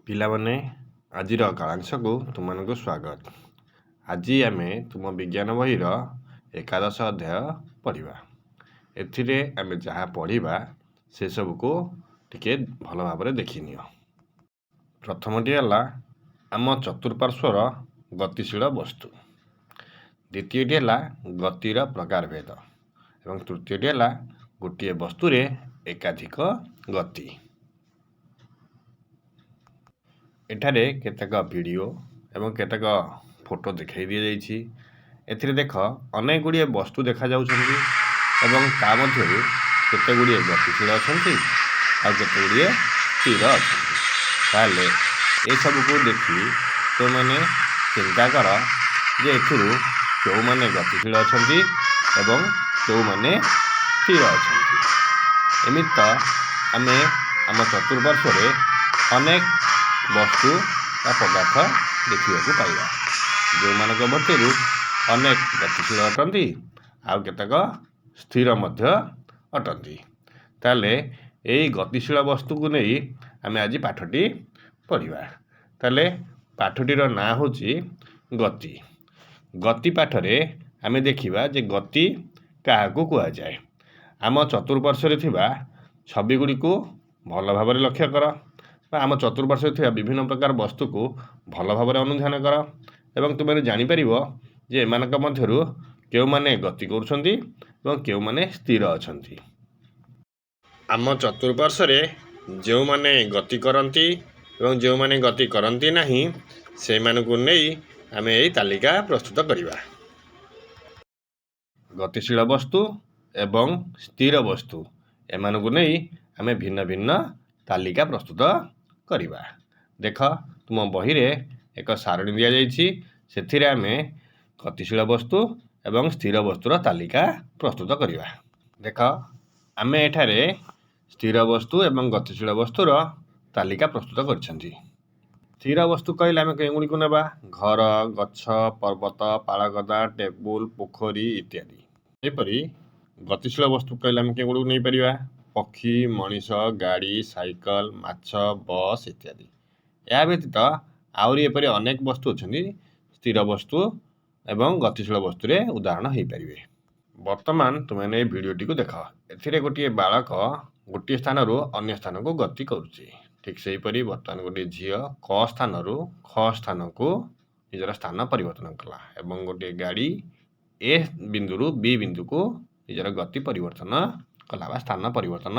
ପିଲାମାନେ, ଆଜିର କାଳାଂଶକୁ ତୁମମାନଙ୍କୁ ସ୍ୱାଗତ। ଆଜି ଆମେ ତୁମ ବିଜ୍ଞାନ ବହିର ଏକାଦଶ ଅଧ୍ୟାୟ ପଢ଼ିବା। ଏଥିରେ ଆମେ ଯାହା ପଢ଼ିବା ସେସବୁକୁ ଟିକେ ଭଲ ଭାବରେ ଦେଖିନିଅ। ପ୍ରଥମଟି ହେଲା ଆମ ଚତୁଃପାର୍ଶ୍ୱର ଗତିଶୀଳ ବସ୍ତୁ, ଦ୍ୱିତୀୟଟି ହେଲା ଗତିର ପ୍ରକାରଭେଦ ଏବଂ ତୃତୀୟଟି ହେଲା ଗୋଟିଏ ବସ୍ତୁରେ ଏକାଧିକ ଗତି। ଏଠାରେ କେତେକ ଭିଡ଼ିଓ ଏବଂ କେତେକ ଫଟୋ ଦେଖାଇ ଦିଆଯାଇଛି। ଏଥିରେ ଦେଖ, ଅନେକ ଗୁଡ଼ିଏ ବସ୍ତୁ ଦେଖାଯାଉଛନ୍ତି ଏବଂ ତା ମଧ୍ୟରୁ କେତେ ଗୁଡ଼ିଏ ଗତିଶୀଳ ଅଛନ୍ତି ଆଉ କେତେ ଗୁଡ଼ିଏ ସ୍ଥିର ଅଛନ୍ତି। ତାହେଲେ ଏସବୁକୁ ଦେଖି ତୁମେମାନେ ଚିନ୍ତା କର ଯେ ଏଥିରୁ କେଉଁମାନେ ଗତିଶୀଳ ଅଛନ୍ତି ଏବଂ କେଉଁମାନେ ସ୍ଥିର ଅଛନ୍ତି। ଏମିତି ତ ଆମେ ଆମ ଚତୁଃପାର୍ଶ୍ୱରେ ଅନେକ ବସ୍ତୁ ବା ପଦାର୍ଥ ଦେଖିବାକୁ ପାଇବା, ଯେଉଁମାନଙ୍କ ମଧ୍ୟରୁ ଅନେକ ଗତିଶୀଳ ଅଟନ୍ତି ଆଉ କେତେକ ସ୍ଥିର ମଧ୍ୟ ଅଟନ୍ତି। ତାହେଲେ ଏଇ ଗତିଶୀଳ ବସ୍ତୁକୁ ନେଇ ଆମେ ଆଜି ପାଠଟି ପଢ଼ିବା। ତାହେଲେ ପାଠଟିର ନାଁ ହେଉଛି ଗତି। ଗତି ପାଠରେ ଆମେ ଦେଖିବା ଯେ ଗତି କାହାକୁ କୁହାଯାଏ। ଆମ ଚତୁଃପାର୍ଶ୍ୱରେ ଥିବା ଛବି ଗୁଡ଼ିକୁ ଭଲ ଭାବରେ ଲକ୍ଷ୍ୟ କର ବା ଆମ ଚତୁଃପାର୍ଶ୍ୱରେ ଥିବା ବିଭିନ୍ନ ପ୍ରକାର ବସ୍ତୁକୁ ଭଲ ଭାବରେ ଅନୁଧ୍ୟାନ କର ଏବଂ ତୁମେ ଜାଣିପାରିବ ଯେ ଏମାନଙ୍କ ମଧ୍ୟରୁ କେଉଁମାନେ ଗତି କରୁଛନ୍ତି ଏବଂ କେଉଁମାନେ ସ୍ଥିର ଅଛନ୍ତି। ଆମ ଚତୁଃପାର୍ଶ୍ୱରେ ଯେଉଁମାନେ ଗତି କରନ୍ତି ଏବଂ ଯେଉଁମାନେ ଗତି କରନ୍ତି ନାହିଁ, ସେମାନଙ୍କୁ ନେଇ ଆମେ ଏହି ତାଲିକା ପ୍ରସ୍ତୁତ କରିବା। ଗତିଶୀଳ ବସ୍ତୁ ଏବଂ ସ୍ଥିର ବସ୍ତୁ, ଏମାନଙ୍କୁ ନେଇ ଆମେ ଭିନ୍ନ ଭିନ୍ନ ତାଲିକା ପ୍ରସ୍ତୁତ କରିବା। ଦେଖ, ତୁମ ବହିରେ ଏକ ସାରଣୀ ଦିଆଯାଇଛି। ସେଥିରେ ଆମେ ଗତିଶୀଳ ବସ୍ତୁ ଏବଂ ସ୍ଥିର ବସ୍ତୁର ତାଲିକା ପ୍ରସ୍ତୁତ କରିବା। ଦେଖ, ଆମେ ଏଠାରେ ସ୍ଥିର ବସ୍ତୁ ଏବଂ ଗତିଶୀଳ ବସ୍ତୁର ତାଲିକା ପ୍ରସ୍ତୁତ କରିଛନ୍ତି। ସ୍ଥିର ବସ୍ତୁ କହିଲେ ଆମେ କେଉଁଗୁଡ଼ିକୁ ନେବା? ଘର, ଗଛ, ପର୍ବତ, ପାଳଗଦା, ଟେବୁଲ, ପୋଖରୀ ଇତ୍ୟାଦି। ସେହିପରି ଗତିଶୀଳ ବସ୍ତୁ କହିଲେ ଆମେ କେଉଁଗୁଡ଼ିକୁ ନେଇପାରିବା? ପକ୍ଷୀ, ମଣିଷ, ଗାଡ଼ି, ସାଇକେଲ, ମାଛ, ବସ୍ ଇତ୍ୟାଦି। ଏହା ବ୍ୟତୀତ ଆହୁରି ଏପରି ଅନେକ ବସ୍ତୁ ଅଛନ୍ତି, ସ୍ଥିର ବସ୍ତୁ ଏବଂ ଗତିଶୀଳ ବସ୍ତୁରେ ଉଦାହରଣ ହୋଇପାରିବେ। ବର୍ତ୍ତମାନ ତୁମେମାନେ ଏହି ଭିଡ଼ିଓଟିକୁ ଦେଖ। ଏଥିରେ ଗୋଟିଏ ବାଳକ ଗୋଟିଏ ସ୍ଥାନରୁ ଅନ୍ୟ ସ୍ଥାନକୁ ଗତି କରୁଛି। ଠିକ୍ ସେହିପରି ବର୍ତ୍ତମାନ ଗୋଟିଏ ଝିଅ କ ସ୍ଥାନରୁ ଖ ସ୍ଥାନକୁ ନିଜର ସ୍ଥାନ ପରିବର୍ତ୍ତନ କଲା ଏବଂ ଗୋଟିଏ ଗାଡ଼ି ଏ ବିନ୍ଦୁରୁ ବି ବିନ୍ଦୁକୁ ନିଜର ଗତି ପରିବର୍ତ୍ତନ କଲା ବା ସ୍ଥାନ ପରିବର୍ତ୍ତନ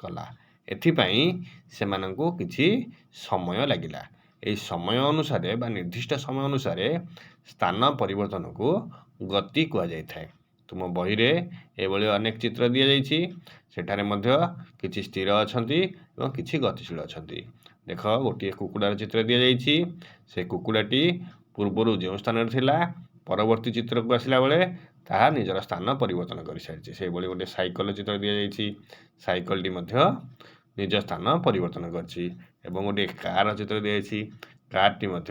କଲା। ଏଥିପାଇଁ ସେମାନଙ୍କୁ କିଛି ସମୟ ଲାଗିଲା। ଏହି ସମୟ ଅନୁସାରେ ବା ନିର୍ଦ୍ଦିଷ୍ଟ ସମୟ ଅନୁସାରେ ସ୍ଥାନ ପରିବର୍ତ୍ତନକୁ ଗତି କୁହାଯାଇଥାଏ। ତୁମ ବହିରେ ଏଭଳି ଅନେକ ଚିତ୍ର ଦିଆଯାଇଛି। ସେଠାରେ ମଧ୍ୟ କିଛି ସ୍ଥିର ଅଛନ୍ତି ଏବଂ କିଛି ଗତିଶୀଳ ଅଛନ୍ତି। ଦେଖ, ଗୋଟିଏ କୁକୁଡ଼ାର ଚିତ୍ର ଦିଆଯାଇଛି। ସେ କୁକୁଡ଼ାଟି ପୂର୍ବରୁ ଯେଉଁ ସ୍ଥାନରେ ଥିଲା, ପରବର୍ତ୍ତୀ ଚିତ୍ରକୁ ଆସିଲା ବେଳେ ତାହା ନିଜର ସ୍ଥାନ ପରିବର୍ତ୍ତନ କରିସାରିଛି। ସେହିଭଳି ଗୋଟିଏ ସାଇକେଲ ଚିତ୍ର ଦିଆଯାଇଛି। ସାଇକେଲଟି ମଧ୍ୟ ନିଜ ସ୍ଥାନ ପରିବର୍ତ୍ତନ କରିଛି ଏବଂ ଗୋଟିଏ କାର ଚିତ୍ର ଦିଆଯାଇଛି। କାରଟି ମଧ୍ୟ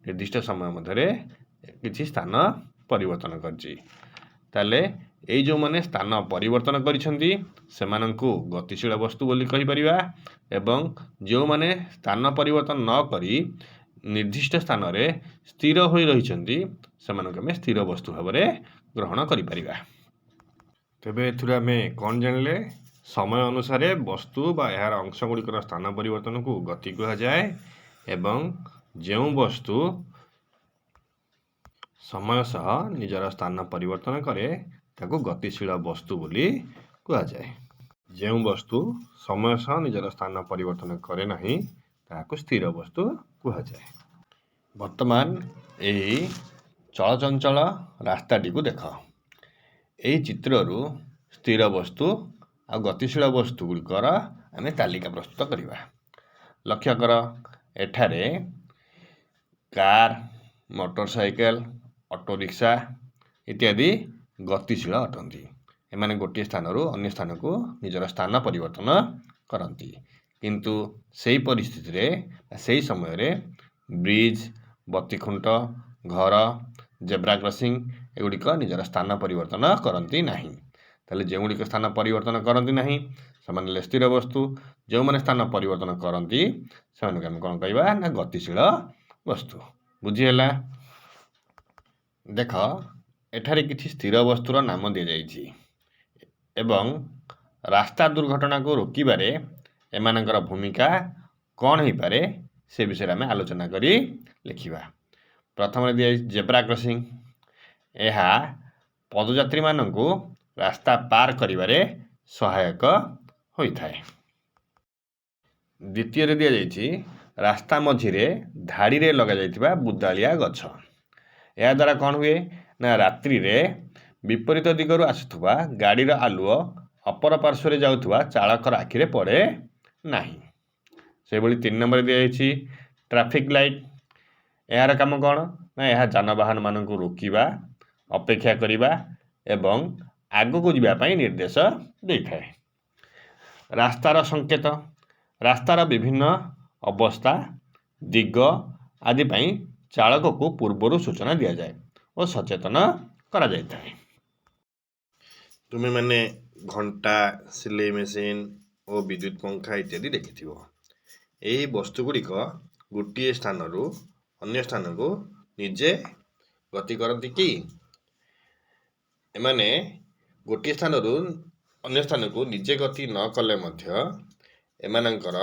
ନିର୍ଦ୍ଦିଷ୍ଟ ସମୟ ମଧ୍ୟରେ କିଛି ସ୍ଥାନ ପରିବର୍ତ୍ତନ କରିଛି। ତାହେଲେ ଏଇ ଯେଉଁମାନେ ସ୍ଥାନ ପରିବର୍ତ୍ତନ କରିଛନ୍ତି, ସେମାନଙ୍କୁ ଗତିଶୀଳ ବସ୍ତୁ ବୋଲି କହିପାରିବା ଏବଂ ଯେଉଁମାନେ ସ୍ଥାନ ପରିବର୍ତ୍ତନ ନ କରି ନିର୍ଦ୍ଦିଷ୍ଟ ସ୍ଥାନରେ ସ୍ଥିର ହୋଇ ରହିଛନ୍ତି, ସେମାନଙ୍କୁ ଆମେ ସ୍ଥିର ବସ୍ତୁ ଭାବରେ ଗ୍ରହଣ କରିପାରିବା। ତେବେ ଏଥିରୁ ଆମେ କ'ଣ ଜାଣିଲେ? ସମୟ ଅନୁସାରେ ବସ୍ତୁ ବା ଏହାର ଅଂଶ ଗୁଡ଼ିକର ସ୍ଥାନ ପରିବର୍ତ୍ତନକୁ ଗତି କୁହାଯାଏ ଏବଂ ଯେଉଁ ବସ୍ତୁ ସମୟ ସହ ନିଜର ସ୍ଥାନ ପରିବର୍ତ୍ତନ କରେ, ତାକୁ ଗତିଶୀଳ ବସ୍ତୁ ବୋଲି କୁହାଯାଏ। ଯେଉଁ ବସ୍ତୁ ସମୟ ସହ ନିଜର ସ୍ଥାନ ପରିବର୍ତ୍ତନ କରେ ନାହିଁ, ତାହାକୁ ସ୍ଥିର ବସ୍ତୁ କୁହାଯାଏ। ବର୍ତ୍ତମାନ ଏହି ଚଳଚଞ୍ଚଳ ରାସ୍ତାଟିକୁ ଦେଖ। ଏହି ଚିତ୍ରରୁ ସ୍ଥିର ବସ୍ତୁ ଆଉ ଗତିଶୀଳ ବସ୍ତୁ ଗୁଡ଼ିକର ଆମେ ତାଲିକା ପ୍ରସ୍ତୁତ କରିବା। ଲକ୍ଷ୍ୟ କର, ଏଠାରେ car, motor cycle, auto rickshaw ଇତ୍ୟାଦି ଗତିଶୀଳ ଅଟନ୍ତି। ଏମାନେ ଗୋଟିଏ ସ୍ଥାନରୁ ଅନ୍ୟ ସ୍ଥାନକୁ ନିଜର ସ୍ଥାନ ପରିବର୍ତ୍ତନ କରନ୍ତି। କିନ୍ତୁ ସେହି ପରିସ୍ଥିତିରେ, ସେହି ସମୟରେ ବ୍ରିଜ୍, ବତି ଖୁଣ୍ଟ, ଘର, ଜେବ୍ରା କ୍ରସିଂ ଏଗୁଡ଼ିକ ନିଜର ସ୍ଥାନ ପରିବର୍ତ୍ତନ କରନ୍ତି ନାହିଁ। ତାହେଲେ ଯେଉଁଗୁଡ଼ିକ ସ୍ଥାନ ପରିବର୍ତ୍ତନ କରନ୍ତି ନାହିଁ, ସେମାନେ ହେଲେ ସ୍ଥିର ବସ୍ତୁ। ଯେଉଁମାନେ ସ୍ଥାନ ପରିବର୍ତ୍ତନ କରନ୍ତି, ସେମାନଙ୍କୁ ଆମେ କ'ଣ କହିବା ନା ଗତିଶୀଳ ବସ୍ତୁ। ବୁଝିହେଲା? ଦେଖ, ଏଠାରେ କିଛି ସ୍ଥିର ବସ୍ତୁର ନାମ ଦିଆଯାଇଛି ଏବଂ ରାସ୍ତା ଦୁର୍ଘଟଣାକୁ ରୋକିବାରେ ଏମାନଙ୍କର ଭୂମିକା କ'ଣ ହେଇପାରେ, ସେ ବିଷୟରେ ଆମେ ଆଲୋଚନା କରି ଲେଖିବା। ପ୍ରଥମରେ ଦିଆଯାଇଛି ଜେବ୍ରା କ୍ରସିଂ। ଏହା ପଦଯାତ୍ରୀମାନଙ୍କୁ ରାସ୍ତା ପାର କରିବାରେ ସହାୟକ ହୋଇଥାଏ। ଦ୍ୱିତୀୟରେ ଦିଆଯାଇଛି ରାସ୍ତା ମଝିରେ ଧାଡ଼ିରେ ଲଗାଯାଇଥିବା ବୁଦାଳିଆ ଗଛ। ଏହାଦ୍ୱାରା କ'ଣ ହୁଏ ନା ରାତ୍ରିରେ ବିପରୀତ ଦିଗରୁ ଆସୁଥିବା ଗାଡ଼ିର ଆଲୁଅ ଅପର ପାର୍ଶ୍ୱରେ ଯାଉଥିବା ଚାଳକର ଆଖିରେ ପଡ଼େ ନାହିଁ। ସେହିଭଳି 3 ନମ୍ବରରେ ଦିଆଯାଇଛି ଟ୍ରାଫିକ୍ ଲାଇଟ୍। ଏହାର କାମ କ'ଣ ନା ଏହା ଯାନବାହନମାନଙ୍କୁ ରୋକିବା, ଅପେକ୍ଷା କରିବା ଏବଂ ଆଗକୁ ଯିବା ପାଇଁ ନିର୍ଦ୍ଦେଶ ଦେଇଥାଏ। ରାସ୍ତାର ସଂକେତ। ରାସ୍ତାର ବିଭିନ୍ନ ଅବସ୍ଥା, ଦିଗ ଆଦି ପାଇଁ ଚାଳକକୁ ପୂର୍ବରୁ ସୂଚନା ଦିଆଯାଏ ଓ ସଚେତନ କରାଯାଇଥାଏ। ତୁମେମାନେ ଘଣ୍ଟା, ସିଲେଇ ମେସିନ୍ ଓ ବିଦ୍ୟୁତ ପଙ୍ଖା ଇତ୍ୟାଦି ଦେଖିଥିବ। ଏହି ବସ୍ତୁ ଗୁଡ଼ିକ ଗୋଟିଏ ସ୍ଥାନରୁ ଅନ୍ୟ ସ୍ଥାନକୁ ନିଜେ ଗତି କରନ୍ତି କି? ଏମାନେ ଗୋଟିଏ ସ୍ଥାନରୁ ଅନ୍ୟ ସ୍ଥାନକୁ ନିଜେ ଗତି ନ କଲେ ମଧ୍ୟ ଏମାନଙ୍କର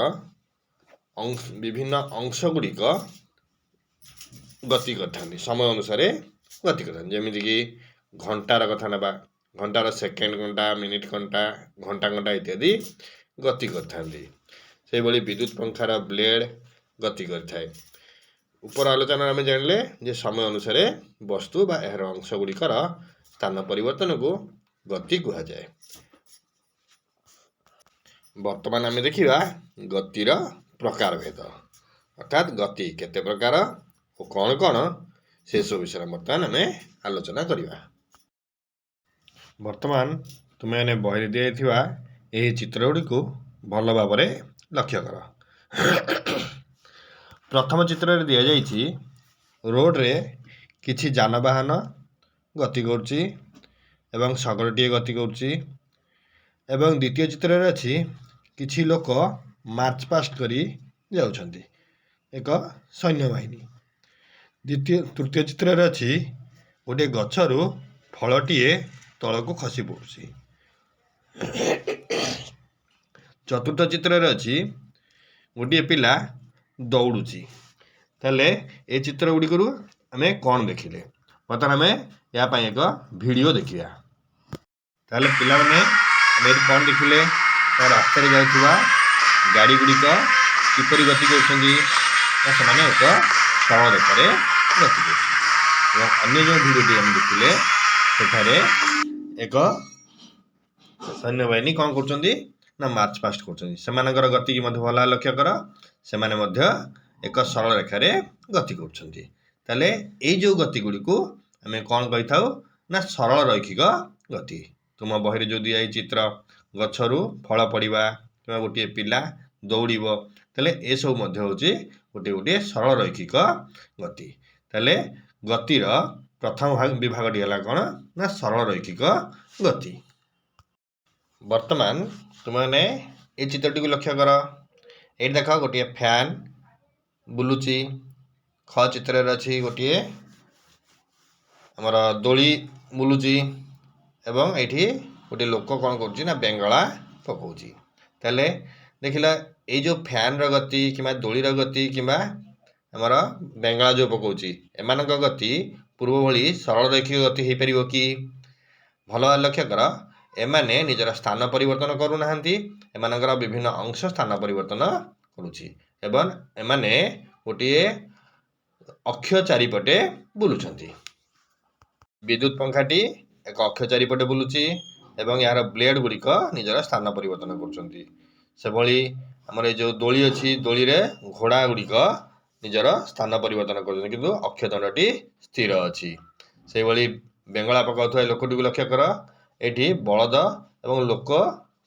ବିଭିନ୍ନ ଅଂଶ ଗୁଡ଼ିକ ଗତି କରିଥାନ୍ତି, ସମୟ ଅନୁସାରେ ଗତି କରିଥାନ୍ତି। ଯେମିତିକି ଘଣ୍ଟାର କଥା ନେବା, ଘଣ୍ଟାର ସେକେଣ୍ଡ କଣ୍ଟା, ମିନିଟ୍ କଣ୍ଟା, ଘଣ୍ଟା କଣ୍ଟା ଇତ୍ୟାଦି ଗତି କରିଥାନ୍ତି। ସେହିଭଳି ବିଦ୍ୟୁତ ପଙ୍ଖାର ବ୍ଲେଡ଼ ଗତି କରିଥାଏ। ଉପର ଆଲୋଚନାରେ ଆମେ ଜାଣିଲେ ଯେ ସମୟ ଅନୁସାରେ ବସ୍ତୁ ବା ଏହାର ଅଂଶ ଗୁଡ଼ିକର ସ୍ଥାନ ପରିବର୍ତ୍ତନକୁ ଗତି କୁହାଯାଏ। ବର୍ତ୍ତମାନ ଆମେ ଦେଖିବା ଗତିର ପ୍ରକାର ଭେଦ, ଅର୍ଥାତ୍ ଗତି କେତେ ପ୍ରକାର ଓ କ'ଣ କ'ଣ, ସେସବୁ ବିଷୟରେ ବର୍ତ୍ତମାନ ଆମେ ଆଲୋଚନା କରିବା। ବର୍ତ୍ତମାନ ତୁମେମାନେ ବହିରେ ଦିଆଯାଇଥିବା ଏହି ଚିତ୍ର ଗୁଡ଼ିକୁ ଭଲ ଭାବରେ ଲକ୍ଷ୍ୟ କର। ପ୍ରଥମ ଚିତ୍ରରେ ଦିଆଯାଇଛି, ରୋଡ଼ରେ କିଛି ଯାନବାହନ ଗତି କରୁଛି ଏବଂ ଶଗଡ଼ଟିଏ ଗତି କରୁଛି ଏବଂ ଦ୍ୱିତୀୟ ଚିତ୍ରରେ ଅଛି କିଛି ଲୋକ ମାର୍ଚ୍ଚ ପାଷ୍ଟ କରି ଯାଉଛନ୍ତି, ଏକ ସୈନ୍ୟବାହିନୀ। ଦ୍ୱିତୀୟ ତୃତୀୟ ଚିତ୍ରରେ ଅଛି ଗୋଟିଏ ଗଛରୁ ଫଳଟିଏ ତଳକୁ ଖସି ପଡ଼ୁଛି। ଚତୁର୍ଥ ଚିତ୍ରରେ ଅଛି ଗୋଟିଏ ପିଲା ଦୌଡ଼ୁଛି। ତାହେଲେ ଏ ଚିତ୍ର ଗୁଡ଼ିକରୁ ଆମେ କ'ଣ ଦେଖିଲେ? ବର୍ତ୍ତମାନ ଆମେ ଏହା ପାଇଁ ଏକ ଭିଡ଼ିଓ ଦେଖିବା। ତାହେଲେ ପିଲାମାନେ, ଆମେ ଏଠି କ'ଣ ଦେଖିଲେ ନା ରାସ୍ତାରେ ଯାଉଥିବା ଗାଡ଼ି ଗୁଡ଼ିକ କିପରି ଗତି କରୁଛନ୍ତି ନା ସେମାନେ ଏକ ସରଳ ରେଖାରେ ଗତି କରୁଛନ୍ତି ଏବଂ ଅନ୍ୟ ଯେଉଁ ଭିଡ଼ିଓଟି ଆମେ ଦେଖିଲେ, ସେଠାରେ ଏକ ସୈନ୍ୟବାହିନୀ କ'ଣ କରୁଛନ୍ତି ନା ମାର୍ଚ୍ଚ ପାଷ୍ଟ କରୁଛନ୍ତି। ସେମାନଙ୍କର ଗତିକି ମଧ୍ୟ ଭଲ ଭାବେ ଲକ୍ଷ୍ୟ କର, ସେମାନେ ମଧ୍ୟ ଏକ ସରଳ ରେଖାରେ ଗତି କରୁଛନ୍ତି। ତାହେଲେ ଏଇ ଯେଉଁ ଗତି ଗୁଡ଼ିକୁ ଆମେ କ'ଣ କହିଥାଉ ନା ସରଳ ରୈଖିକ ଗତି। ତୁମ ବହିରେ ଯେଉଁ ଦିଆଯାଇଛି ଚିତ୍ର, ଗଛରୁ ଫଳ ପଡ଼ିବା କିମ୍ବା ଗୋଟିଏ ପିଲା ଦୌଡ଼ିବ, ତାହେଲେ ଏସବୁ ମଧ୍ୟ ହେଉଛି ଗୋଟିଏ ଗୋଟିଏ ସରଳ ରୈଖିକ ଗତି। ତାହେଲେ ଗତିର ପ୍ରଥମ ଭାଗ ବିଭାଗଟି ହେଲା କ'ଣ ନା ସରଳ ରୈଖିକ ଗତି। ବର୍ତ୍ତମାନ ତୁମେମାନେ ଏଇ ଚିତ୍ରଟିକୁ ଲକ୍ଷ୍ୟ କର। ଏଇଠି ଦେଖ, ଗୋଟିଏ ଫ୍ୟାନ୍ ବୁଲୁଛି। ଖ ଚିତ୍ରରେ ଅଛି ଗୋଟିଏ ଆମର ଦୋଳି ବୁଲୁଛି ଏବଂ ଏଇଠି ଗୋଟିଏ ଲୋକ କ'ଣ କରୁଛି ନା ବେଙ୍ଗଳା ପକଉଛି। ତାହେଲେ ଦେଖିଲ, ଏଇ ଯେଉଁ ଫ୍ୟାନ୍ର ଗତି କିମ୍ବା ଦୋଳିର ଗତି କିମ୍ବା ଆମର ବେଙ୍ଗଳା ଯେଉଁ ପକଉଛି, ଏମାନଙ୍କ ଗତି ପୂର୍ବ ଭଳି ସରଳ ରୈଖିକ ଗତି ହେଇପାରିବ କି? ଭଲ ଭାବେ ଲକ୍ଷ୍ୟ କର, ଏମାନେ ନିଜର ସ୍ଥାନ ପରିବର୍ତ୍ତନ କରୁନାହାନ୍ତି। ଏମାନଙ୍କର ବିଭିନ୍ନ ଅଂଶ ସ୍ଥାନ ପରିବର୍ତ୍ତନ କରୁଛି ଏବଂ ଏମାନେ ଗୋଟିଏ ଅକ୍ଷ ଚାରିପଟେ ବୁଲୁଛନ୍ତି। ବିଦ୍ୟୁତ ପଙ୍ଖାଟି ଏକ ଅକ୍ଷ ଚାରିପଟେ ବୁଲୁଛି ଏବଂ ଏହାର ବ୍ଲେଡ଼ ଗୁଡ଼ିକ ନିଜର ସ୍ଥାନ ପରିବର୍ତ୍ତନ କରୁଛନ୍ତି। ସେଭଳି ଆମର ଏଇ ଯେଉଁ ଦୋଳି ଅଛି, ଦୋଳିରେ ଘୋଡ଼ା ଗୁଡ଼ିକ ନିଜର ସ୍ଥାନ ପରିବର୍ତ୍ତନ କରୁଛନ୍ତି, କିନ୍ତୁ ଅକ୍ଷଦଣ୍ଡଟି ସ୍ଥିର ଅଛି। ସେଇଭଳି ବେଙ୍ଗଳା ପକାଉଥିବା ଏ ଲୋକଟିକୁ ଲକ୍ଷ୍ୟ କର। ଏଇଠି ବଳଦ ଏବଂ ଲୋକ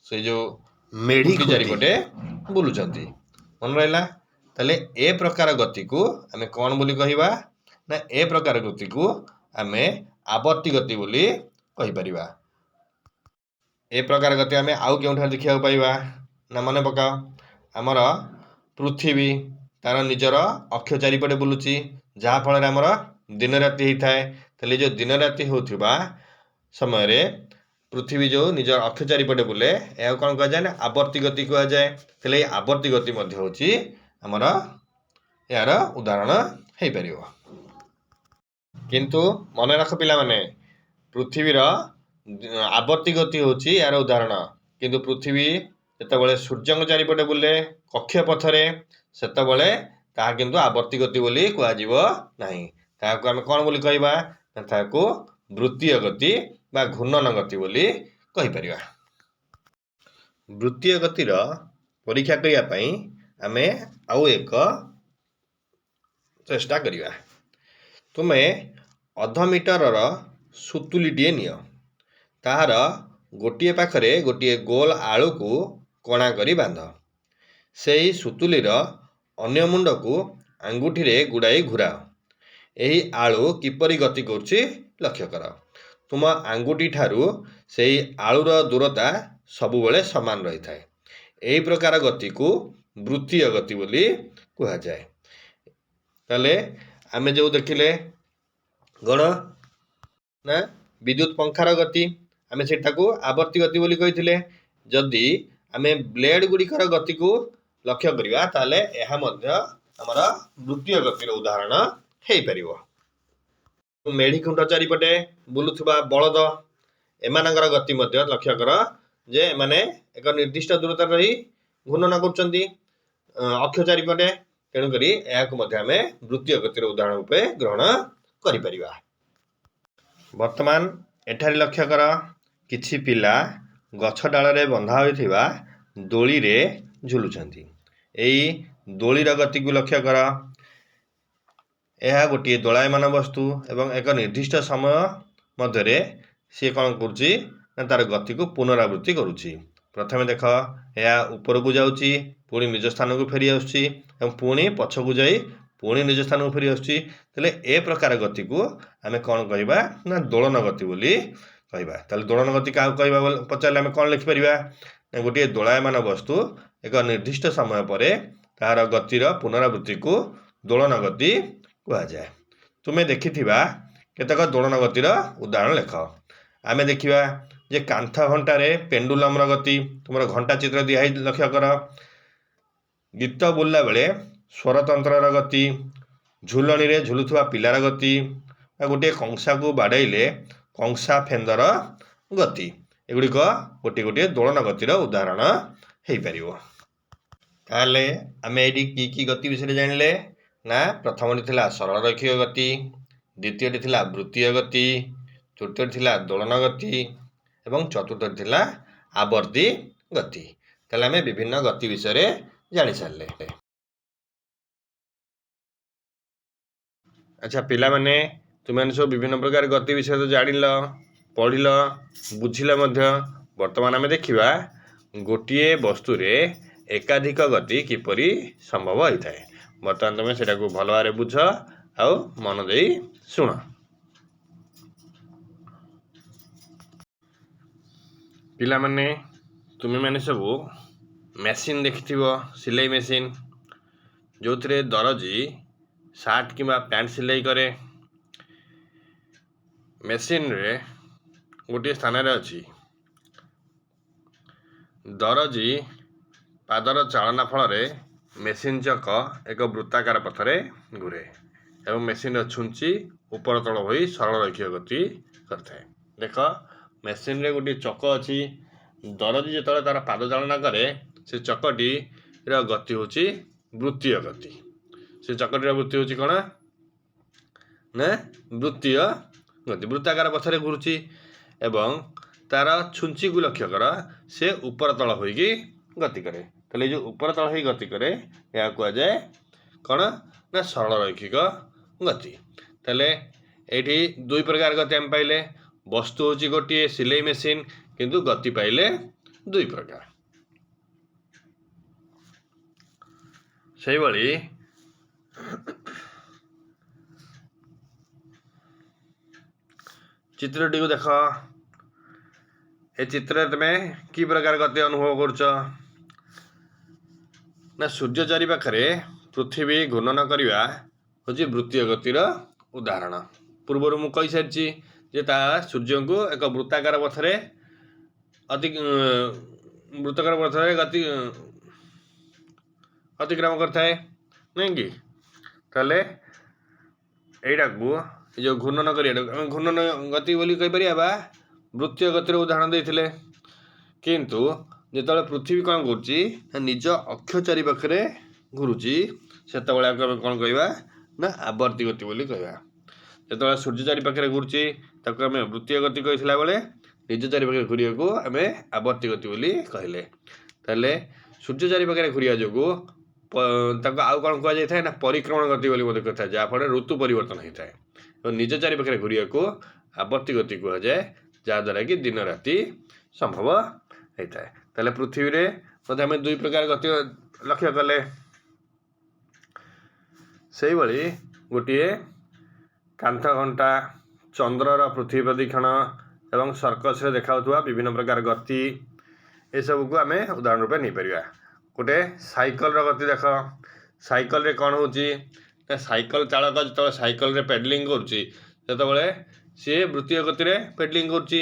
ସେଇ ଯେଉଁ ମେଢ଼ି ଖୁଣ୍ଟି ଚାରିପଟେ ବୁଲୁଛନ୍ତି। ମନେ ରହିଲା? ତାହେଲେ ଏ ପ୍ରକାର ଗତିକୁ ଆମେ କ'ଣ ବୋଲି କହିବା ନା ଏ ପ୍ରକାର ଗତିକୁ ଆମେ ଆବର୍ତ୍ତୀ ଗତି ବୋଲି କହିପାରିବା। ଏ ପ୍ରକାର ଗତି ଆମେ ଆଉ କେଉଁଠାରେ ଦେଖିବାକୁ ପାଇବା ନା ମନେ ପକାଅ, ଆମର ପୃଥିବୀ ତାର ନିଜର ଅକ୍ଷ ଚାରିପଟେ ବୁଲୁଛି, ଯାହାଫଳରେ ଆମର ଦିନ ରାତି ହେଇଥାଏ। ତାହେଲେ ଯେଉଁ ଦିନ ରାତି ହେଉଥିବା ସମୟରେ ପୃଥିବୀ ଯେଉଁ ନିଜ ଅକ୍ଷ ଚାରିପଟେ ବୁଲେ, ଏହାକୁ କ'ଣ କୁହାଯାଏ ନା ଆବର୍ତ୍ତୀ ଗତି କୁହାଯାଏ। ତାହେଲେ ଏଇ ଆବର୍ତ୍ତୀ ଗତି ମଧ୍ୟ ହେଉଛି ଆମର ଏହାର ଉଦାହରଣ ହେଇପାରିବ। କିନ୍ତୁ ମନେ ରଖ ପିଲାମାନେ, ପୃଥିବୀର ଆବର୍ତ୍ତୀ ଗତି ହେଉଛି ଏହାର ଉଦାହରଣ, କିନ୍ତୁ ପୃଥିବୀ ଯେତେବେଳେ ସୂର୍ଯ୍ୟଙ୍କ ଚାରିପଟେ ବୁଲେ କକ୍ଷପଥରେ, ସେତେବେଳେ ତାହା କିନ୍ତୁ ଆବର୍ତ୍ତୀ ଗତି ବୋଲି କୁହାଯିବ ନାହିଁ। ତାହାକୁ ଆମେ କ'ଣ ବୋଲି କହିବା ନା ତାହାକୁ ବୃତ୍ତୀୟ ଗତି ବା ଘୂର୍ଣ୍ଣନ ଗତି ବୋଲି କହିପାରିବା। ବୃତ୍ତୀୟ ଗତିର ପରୀକ୍ଷା କରିବା ପାଇଁ ଆମେ ଆଉ ଏକ ଚେଷ୍ଟା କରିବା। ତୁମେ ଅଧ ମିଟରର ସୁତୁଲିଟିଏ ନିଅ, ତାହାର ଗୋଟିଏ ପାଖରେ ଗୋଟିଏ ଗୋଲ ଆଳୁକୁ କଣା କରି ବାନ୍ଧ। ସେହି ସୁତୁଲିର ଅନ୍ୟ ମୁଣ୍ଡକୁ ଆଙ୍ଗୁଠିରେ ଗୁଡ଼ାଇ ଘୁରାଅ। ଏହି ଆଳୁ କିପରି ଗତି କରୁଛି ଲକ୍ଷ୍ୟ କର। ତୁମ ଆଙ୍ଗୁଠି ଠାରୁ ସେହି ଆଳୁର ଦୂରତା ସବୁବେଳେ ସମାନ ରହିଥାଏ। ଏହି ପ୍ରକାର ଗତିକୁ ବୃତ୍ତୀୟ ଗତି ବୋଲି କୁହାଯାଏ। ତାହେଲେ ଆମେ ଯେଉଁ ଦେଖିଲେ କ'ଣ ନା ବିଦ୍ୟୁତ ପଙ୍ଖାର ଗତି, ଆମେ ସେଟାକୁ ଆବର୍ତ୍ତୀ ଗତି ବୋଲି କହିଥିଲେ। ଯଦି ଆମେ ବ୍ଲେଡ଼ ଗୁଡ଼ିକର ଗତିକୁ ଲକ୍ଷ୍ୟ କରିବା, ତାହେଲେ ଏହା ମଧ୍ୟ ଆମର ବୃତ୍ତୀୟ ଗତିର ଉଦାହରଣ ହେଇପାରିବ। ମେଢ଼ି ଖୁଣ୍ଟ ଚାରିପଟେ ବୁଲୁଥିବା ବଳଦ, ଏମାନଙ୍କର ଗତି ମଧ୍ୟ ଲକ୍ଷ୍ୟ କର ଯେ ଏମାନେ ଏକ ନିର୍ଦ୍ଦିଷ୍ଟ ଦୂରତାରେ ରହି ଘୂର୍ଣ୍ଣନ କରୁଛନ୍ତି ଅକ୍ଷ ଚାରିପଟେ। ତେଣୁକରି ଏହାକୁ ମଧ୍ୟ ଆମେ ବୃତ୍ତୀୟ ଗତିର ଉଦାହରଣ ରୂପେ ଗ୍ରହଣ କରିପାରିବା। ବର୍ତ୍ତମାନ ଏଠାରେ ଲକ୍ଷ୍ୟ କର, କିଛି ପିଲା ଗଛ ଡାଳରେ ବନ୍ଧା ହୋଇଥିବା ଦୋଳିରେ ଝୁଲୁଛନ୍ତି। ଏଇ ଦୋଳିର ଗତିକୁ ଲକ୍ଷ୍ୟ କର। ଏହା ଗୋଟିଏ ଦୋଳାୟମାନ ବସ୍ତୁ ଏବଂ ଏକ ନିର୍ଦ୍ଦିଷ୍ଟ ସମୟ ମଧ୍ୟରେ ସିଏ କ'ଣ କରୁଛି ନା ତାର ଗତିକୁ ପୁନରାବୃତ୍ତି କରୁଛି। ପ୍ରଥମେ ଦେଖ, ଏହା ଉପରକୁ ଯାଉଛି, ପୁଣି ନିଜ ସ୍ଥାନକୁ ଫେରି ଆସୁଛି ଏବଂ ପୁଣି ପଛକୁ ଯାଇ ପୁଣି ନିଜ ସ୍ଥାନକୁ ଫେରି ଆସୁଛି। ତାହେଲେ ଏ ପ୍ରକାର ଗତିକୁ ଆମେ କ'ଣ କହିବା ନା ଦୋଳନ ଗତି ବୋଲି କହିବା। ତାହେଲେ ଦୋଳନ ଗତି କାହାକୁ କହିବା ପଚାରିଲେ ଆମେ କ'ଣ ଲେଖିପାରିବା ନା ଗୋଟିଏ ଦୋଳାୟମାନ ବସ୍ତୁ ଏକ ନିର୍ଦ୍ଦିଷ୍ଟ ସମୟ ପରେ ତାହାର ଗତିର ପୁନରାବୃତ୍ତିକୁ ଦୋଳନ ଗତି କୁହାଯାଏ। ତୁମେ ଦେଖିଥିବା କେତେକ ଦୋଳନ ଗତିର ଉଦାହରଣ ଲେଖ। ଆମେ ଦେଖିବା ଯେ କାନ୍ଥ ଘଣ୍ଟାରେ ପେଣ୍ଡୁଲମର ଗତି, ତୁମର ଘଣ୍ଟା ଚିତ୍ର ଦିଆହେଇ ଲକ୍ଷ୍ୟ କର। ଗୀତ ବୋଲିଲା ବେଳେ ସ୍ୱରତନ୍ତ୍ରର ଗତି, ଝୁଲଣିରେ ଝୁଲୁଥିବା ପିଲାର ଗତି, ବା ଗୋଟିଏ କଂସାକୁ ବାଡ଼େଇଲେ କଂସା ଫେନ୍ଦର ଗତି, ଏଗୁଡ଼ିକ ଗୋଟିଏ ଗୋଟିଏ ଦୋଳନ ଗତିର ଉଦାହରଣ ହେଇପାରିବ। ତାହେଲେ ଆମେ ଏଇଠି କି କି ଗତି ବିଷୟରେ ଜାଣିଲେ ନା ପ୍ରଥମଟି ଥିଲା ସରଳ ରୈଖିକ ଗତି, ଦ୍ୱିତୀୟଟି ଥିଲା ବୃତ୍ତୀୟ ଗତି, ତୃତୀୟଟି ଥିଲା ଦୋଳନ ଗତି ଏବଂ ଚତୁର୍ଥଟି ଥିଲା ଆବର୍ତ୍ତୀ ଗତି। ତାହେଲେ ଆମେ ବିଭିନ୍ନ ଗତି ବିଷୟରେ ଜାଣିସାରିଲେ। ଆଚ୍ଛା ପିଲାମାନେ, ତୁମେମାନେ ସବୁ ବିଭିନ୍ନ ପ୍ରକାର ଗତି ବିଷୟରେ ତ ଜାଣିଲ, ପଢ଼ିଲ, ବୁଝିଲ ମଧ୍ୟ। ବର୍ତ୍ତମାନ ଆମେ ଦେଖିବା ଗୋଟିଏ ବସ୍ତୁରେ ଏକାଧିକ ଗତି କିପରି ସମ୍ଭବ ହୋଇଥାଏ। ବର୍ତ୍ତମାନ ତୁମେ ସେଟାକୁ ଭଲ ଭାବରେ ବୁଝ ଆଉ ମନ ଦେଇ ଶୁଣ। ପିଲାମାନେ, ତୁମେମାନେ ସବୁ ମେସିନ୍ ଦେଖିଥିବ, ସିଲେଇ ମେସିନ୍, ଯେଉଁଥିରେ ଦରଜି ସାର୍ଟ କିମ୍ବା ପ୍ୟାଣ୍ଟ ସିଲେଇ କରେ। ମେସିନ୍ରେ ଗୋଟିଏ ସ୍ଥାନରେ ଅଛି, ଦରଜି ପାଦର ଚାଳନା ଫଳରେ ମେସିନ୍ ଚକ ଏକ ବୃତ୍ତାକାର ପଥରେ ଘୂରେ ଏବଂ ମେସିନ୍ର ଛୁଞ୍ଚି ଉପର ତଳ ହୋଇ ସରଳ ରୈଖିକ ଗତି କରିଥାଏ। ଦେଖ, ମେସିନ୍ରେ ଗୋଟିଏ ଚକ ଅଛି। ଦରଜି ଯେତେବେଳେ ତା'ର ପାଦ ଚାଳନା କରେ, ସେ ଚକଟିର ଗତି ହେଉଛି ବୃତ୍ତୀୟ ଗତି। ସେ ଚକଟିର ବୃତ୍ତି ହେଉଛି କ'ଣ ନା ବୃତ୍ତୀୟ ଗତି, ବୃତ୍ତାକାର ପଥରେ ଘୁରୁଛି ଏବଂ ତା'ର ଛୁଞ୍ଚିକୁ ଲକ୍ଷ୍ୟ କର, ସେ ଉପର ତଳ ହୋଇକି ଗତି କରେ। ତାହେଲେ ଏଇ ଯେଉଁ ଉପର ତଳ ହୋଇ ଗତି କରେ, ଏହା କୁହାଯାଏ କ'ଣ ନା ସରଳ ରୈଖିକ ଗତି। ତାହେଲେ ଏଇଠି ଦୁଇ ପ୍ରକାର ଗତି ଆମେ ପାଇଲେ। ବସ୍ତୁ ହେଉଛି ଗୋଟିଏ ସିଲେଇ ମେସିନ୍, କିନ୍ତୁ ଗତି ପାଇଲେ ଦୁଇ ପ୍ରକାର। ସେଇଭଳି ଚିତ୍ରଟିକୁ ଦେଖ। ଏ ଚିତ୍ରରେ ତୁମେ କି ପ୍ରକାର ଗତି ଅନୁଭବ କରୁଛ ନା, ସୂର୍ଯ୍ୟ ଚାରିପାଖରେ ପୃଥିବୀ ଘୂର୍ଣ୍ଣନ କରିବା ହେଉଛି ବୃତ୍ତୀୟ ଗତିର ଉଦାହରଣ। ପୂର୍ବରୁ ମୁଁ କହିସାରିଛି ଯେ ତାହା ସୂର୍ଯ୍ୟଙ୍କୁ ଏକ ବୃତ୍ତାକାର ପଥରେ ଅତି ବୃତ୍ତାକାର ପଥରେ ଗତି ଅତିକ୍ରମ କରିଥାଏ, ନାଇଁ କି? ତାହେଲେ ଏଇଟାକୁ, ଏ ଯେଉଁ ଘୂର୍ଣ୍ଣନ କରିବାଟାକୁ ଆମେ ଘୂର୍ଣ୍ଣନ ଗତି ବୋଲି କହିପାରିବା ବା ବୃତ୍ତୀୟ ଗତିର ଉଦାହରଣ ଦେଇଥିଲେ। କିନ୍ତୁ ଯେତେବେଳେ ପୃଥିବୀ କ'ଣ କରୁଛି ନା ନିଜ ଅକ୍ଷ ଚାରିପାଖରେ ଘୁରୁଛି, ସେତେବେଳେ ଆକୁ ଆମେ କ'ଣ କହିବା ନା ଆବର୍ତ୍ତୀ ଗତି ବୋଲି କହିବା। ଯେତେବେଳେ ସୂର୍ଯ୍ୟ ଚାରିପାଖରେ ଘୁରୁଛି, ତାକୁ ଆମେ ବୃତ୍ତୀୟ ଗତି କହିଥିଲା ବେଳେ ନିଜ ଚାରିପାଖରେ ଘୁରିବାକୁ ଆମେ ଆବର୍ତ୍ତୀ ଗତି ବୋଲି କହିଲେ। ତାହେଲେ ସୂର୍ଯ୍ୟ ଚାରିପାଖରେ ଘୁରିବା ଯୋଗୁଁ ତାକୁ ଆଉ କ'ଣ କୁହାଯାଇଥାଏ ନା ପରିକ୍ରମଣ ଗତି ବୋଲି ମଧ୍ୟ କହିଥାଏ, ଯାହାଫଳରେ ଋତୁ ପରିବର୍ତ୍ତନ ହୋଇଥାଏ। ଏବଂ ନିଜ ଚାରିପାଖରେ ଘୁରିବାକୁ ଆବର୍ତ୍ତୀ ଗତି କୁହାଯାଏ, ଯାହାଦ୍ୱାରା କି ଦିନ ରାତି ସମ୍ଭବ ହେଇଥାଏ। ତାହେଲେ ପୃଥିବୀରେ ମଧ୍ୟ ଆମେ ଦୁଇ ପ୍ରକାର ଗତି ଲକ୍ଷ୍ୟ କଲେ। ସେଇଭଳି ଗୋଟିଏ କାନ୍ଥ ଘଣ୍ଟା, ଚନ୍ଦ୍ରର ପୃଥିବୀ ପ୍ରଦକ୍ଷିଣ ଏବଂ ସର୍କସରେ ଦେଖାଉଥିବା ବିଭିନ୍ନ ପ୍ରକାର ଗତି, ଏସବୁକୁ ଆମେ ଉଦାହରଣ ରୂପେ ନେଇପାରିବା। ଗୋଟେ ସାଇକେଲର ଗତି ଦେଖ। ସାଇକେଲରେ କ'ଣ ହେଉଛି ନା ସାଇକେଲ ଚାଳକ ଯେତେବେଳେ ସାଇକେଲରେ ପେଡ଼ଲିଂ କରୁଛି, ସେତେବେଳେ ସିଏ ବୃତ୍ତୀୟ ଗତିରେ ପେଡ଼ଲିଂ କରୁଛି।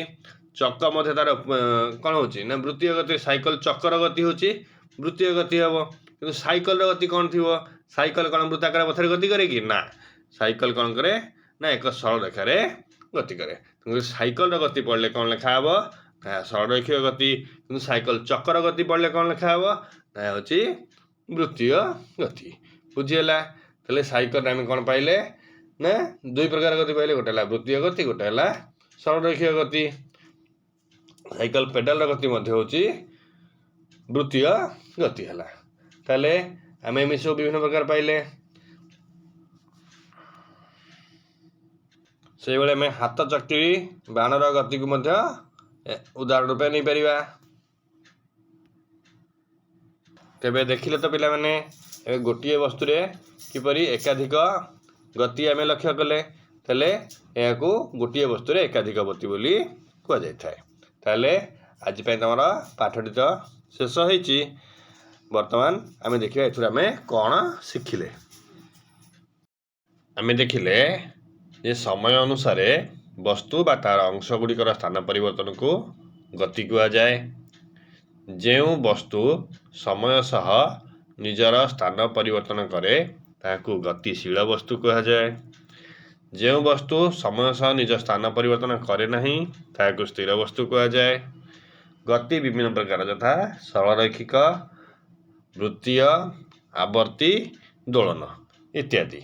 ଚକ ମଧ୍ୟ ତା'ର କ'ଣ ହେଉଛି ନା ବୃତ୍ତୀୟ ଗତିରେ, ସାଇକେଲ ଚକର ଗତି ହେଉଛି ବୃତ୍ତୀୟ ଗତି ହେବ। କିନ୍ତୁ ସାଇକେଲର ଗତି କ'ଣ ଥିବ? ସାଇକେଲ କ'ଣ ବୃତ୍ତାକାର ପଥରେ ଗତି କରେ କି? ନା, ସାଇକେଲ କ'ଣ କରେ ନା ଏକ ସରଳରେଖାରେ ଗତି କରେ। ତେଣୁ ସାଇକେଲର ଗତି ପଡ଼ିଲେ କ'ଣ ଲେଖା ହେବ ନା ସରଳରେଖୀୟ ଗତି। କିନ୍ତୁ ସାଇକେଲ ଚକର ଗତି ପଡ଼ିଲେ କ'ଣ ଲେଖା ହେବ ନା ହେଉଛି ବୃତ୍ତୀୟ ଗତି। ବୁଝିହେଲା? ତାହେଲେ ସାଇକେଲରେ ଆମେ କ'ଣ ପାଇଲେ ନା ଦୁଇ ପ୍ରକାର ଗତି ପାଇଲେ। ଗୋଟେ ହେଲା ବୃତ୍ତୀୟ ଗତି, ଗୋଟେ ହେଲା ସରଳରେଖୀୟ ଗତି। ସାଇକେଲ ପେଡ଼ାଲର ଗତି ମଧ୍ୟ ହେଉଛି ବୃତ୍ତୀୟ ଗତି ହେଲା। ତାହେଲେ ଆମେ ଏମିତି ସବୁ ବିଭିନ୍ନ ପ୍ରକାର ପାଇଲେ। ସେଇଭଳି ଆମେ ହାତ ଚକ୍ରି ବାଣର ଗତିକୁ ମଧ୍ୟ ଉଦାହରଣ ରୂପେ ନେଇପାରିବା। ତେବେ ଦେଖିଲେ ତ ପିଲାମାନେ, ଏବେ ଗୋଟିଏ ବସ୍ତୁରେ କିପରି ଏକାଧିକ ଗତି ଆମେ ଲକ୍ଷ୍ୟ କଲେ। ତାହେଲେ ଏହାକୁ ଗୋଟିଏ ବସ୍ତୁରେ ଏକାଧିକ ଗତି ବୋଲି କୁହାଯାଇଥାଏ। ତାହେଲେ ଆଜି ପାଇଁ ତୁମର ପାଠଟି ତ ଶେଷ ହେଇଛି। ବର୍ତ୍ତମାନ ଆମେ ଦେଖିବା ଏଥିରୁ ଆମେ କ'ଣ ଶିଖିଲେ। ଆମେ ଦେଖିଲେ ଯେ ସମୟ ଅନୁସାରେ ବସ୍ତୁ ବା ତା'ର ଅଂଶ ଗୁଡ଼ିକର ସ୍ଥାନ ପରିବର୍ତ୍ତନକୁ ଗତି କୁହାଯାଏ। ଯେଉଁ ବସ୍ତୁ ସମୟ ସହ ନିଜର ସ୍ଥାନ ପରିବର୍ତ୍ତନ କରେ, ତାହାକୁ ଗତିଶୀଳ ବସ୍ତୁ କୁହାଯାଏ। ଯେଉଁ ବସ୍ତୁ ସମୟ ସହ ନିଜ ସ୍ଥାନ ପରିବର୍ତ୍ତନ କରେ ନାହିଁ, ତାହାକୁ ସ୍ଥିର ବସ୍ତୁ କୁହାଯାଏ। ଗତି ବିଭିନ୍ନ ପ୍ରକାର, ଯଥା ସରଳରୈଖିକ, ବୃତ୍ତୀୟ, ଆବର୍ତ୍ତୀ, ଦୋଳନ ଇତ୍ୟାଦି।